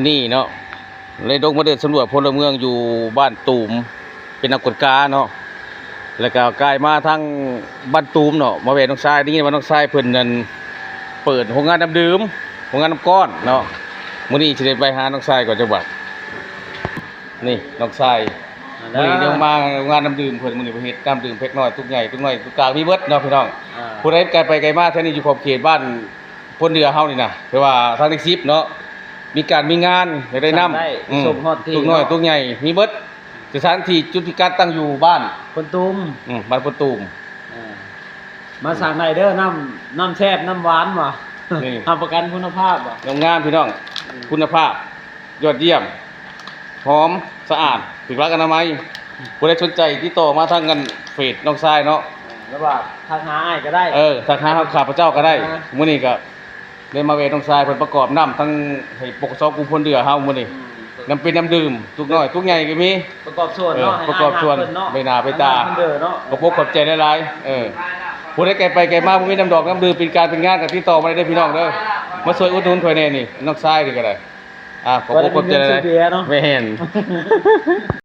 ນີ້ເນາະ ໄດ້ລົງມາເດີນສຳຫຼວດພົນລະເມືອງຢູ່ບ້ານຕູມ ເປັນນັກກວດກາເນາະ ແລ້ວກໍກາຍມາທາງບ້ານຕູມເນາະ ມາແວ່ນ້ອງຊາຍ ໄດ້ຍິນວ່ານ້ອງຊາຍເພິ່ນນັ້ນເປີດໂຮງງານນ້ຳດື່ມ ໂຮງງານນ້ຳກ້ອນເນາະ ມື້ນີ້ຊິໄດ້ໄປຫານ້ອງຊາຍກ່ອນຈັກບາດ. ນີ້ນ້ອງຊາຍ ມື້ນີ້ໄດ້ມາໂຮງງານນ້ຳດື່ມເພິ່ນ ມື້ນີ້ເພິ່ນເຮັດນ້ຳດື່ມເພັກນ້ອຍ ຕຸກໃຫຍ່ ຕຸກນ້ອຍ ຕຸກກາງ ມີເບິດເນາະພີ່ນ້ອງ. ອ່າ ຜູ້ໃດໄກໄປໄກມາແຖວນີ້ ຢູ່ຂອບເຂດບ້ານພົນເດືອເຮົານີ້ນະ ແຕ່ວ່າທາງເລກສິບເນາະ ມີການມີງານ ຢາກໄດ້ນ້ຳ ໄດ້ ອືມ ສົ່ງຮອດທີ່ ຕຸກນ້ອຍ ເນາະ ຕຸກໃຫຍ່ ມີເບິດ. ສະຖານທີ່ຈຸດພິກັດຕັ້ງຢູ່ບ້ານໂພນຕູມ ອືມ ບ້ານໂພນຕູມ. ເອີ ມາສັ່ງໄດ້ເດີ ນ້ຳ ນ້ຳແຊບ ນ້ຳຫວານ ຫວາ ນີ້ ຮັບປະກັນຄຸນນະພາບ ຫວາ ງາມໆ ພີ່ນ້ອງ ອືມ ຄຸນນະພາບ ຍອດຢ້ຽມ ຫອມ ສະອາດ ຖືກຫຼັກອະນາໄມ. ຜູ້ໃດສົນໃຈຕິດຕໍ່ມາທາງອັນເຟສນ້ອງຊາຍເນາະ ຫຼືວ່າທັກຫາອ້າຍກໍໄດ້ ເອີ ທັກຫາຂ້າພະເຈົ້າກໍໄດ້. ອ່າ ມື້ນີ້ກໍໄດ້ມາແວ່ນ້ອງຊາຍເພິ່ນປະກອບນ້ຳທັງໃຫ້ ປກສ ກຸ່ມພົນເດືອເຮົາມື້ນີ້ ອືມ ນ້ຳເປັນນ້ຳດື່ມ ຕຸກນ້ອຍ ຕຸກໃຫຍ່ກໍມີ ປະກອບສ່ວນເນາະ ເອີ ປະກອບສ່ວນ ໃຫ້ອ້າຍຮັບເພິ່ນເນາະ ໃບໜ້າໃບຕາ ອ້າຍຮັບເພິ່ນເດີເນາະ ຂອບອົກຂອບໃຈຫຼາຍໆ. ເອີ ຜູ້ໃດໄກໄປໄກມາ ບໍ່ມີນ້ຳດອກນ້ຳດື່ມ ເປັນການເປັນງານ ກໍຕິດຕໍ່ມາໄດ້ເດີພີ່ນ້ອງເດີ ມາຊ່ວຍອຸດໜູນຂ້ອຍແດ່ນີ້ ນ້ອງຊາຍນີ້ກໍໄດ້. ອ່າ ຂອບອົກຂອບໃຈຫຼາຍໆ ແມ່ນ.